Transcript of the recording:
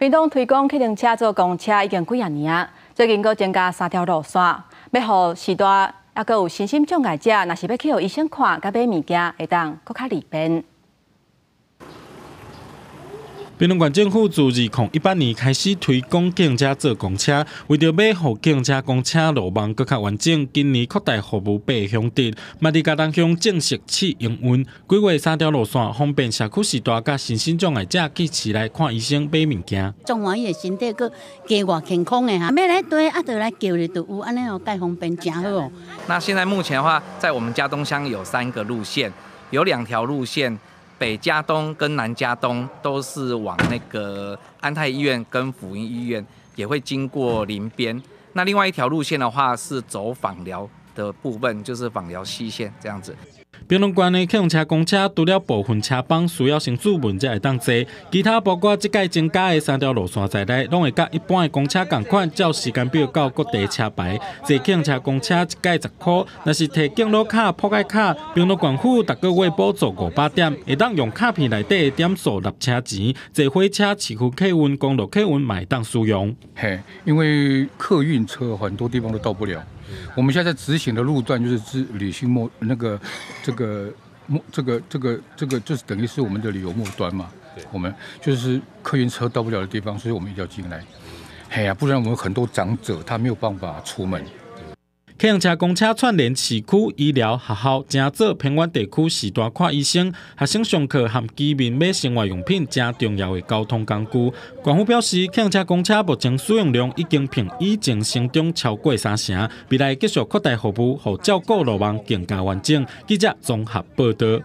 屏東推廣客運車做公車已經幾仔年啊，最近閣增加三條路線，欲予序大猶閣有身心障礙者，若是欲去予醫生看、佮買物件，會當閣較利便。屏東縣政府自2018年開始推廣計程車做公車，為著欲予計程車公車路網閣較完整，今年擴大服務八个鄉鎮，嘛佇嘉東鄉正式試營運，規劃三條路線，方便社區序大佮身心障礙者去市內看醫生、買物件。總話伊的身體閣加偌健康的哈，欲來對啊，就來叫咧就有，按呢哦，蓋方便誠好哦。那現在目前的話，在我們嘉東鄉有三個路線，有兩條路線。北嘉東跟南嘉東都是往那個安泰醫院跟輔英醫院，也會經過林邊。那另外一條路線的話，是走枋寮的部分，就是枋寮西線這樣子。屏東縣的客運車公車除了部分車班需要先注文才會當坐，其他包括這擺增加的三條路線在內，攏會佮一般的公車仝款，照時間表到各地車牌。坐客運車公車一擺10箍，若是提敬老卡、博愛卡，屏東縣府逐個月補助500點，會當用卡片內底的點數納車錢。坐火車、市區客運、公路客運嘛會當使用。嘿，因為客運車很多地方都到不了。我們現在執行的路段就是旅行末那個這個末這個這個這個就是等於是我們的旅遊末端嘛。我們就是客運車到不了的地方，所以我們一定要進來。嘿呀，不然我們很多長者他沒有辦法出門。客運車公車串聯市區醫療、學校，誠做偏遠地區序大看醫生、學生上課和居民買生活用品誠重要的交通工具。縣府表示，客運車公車目前使用量已經比以前成長超過三成，未來繼續擴大服務，予照顧路網更加完整。記者綜合報導。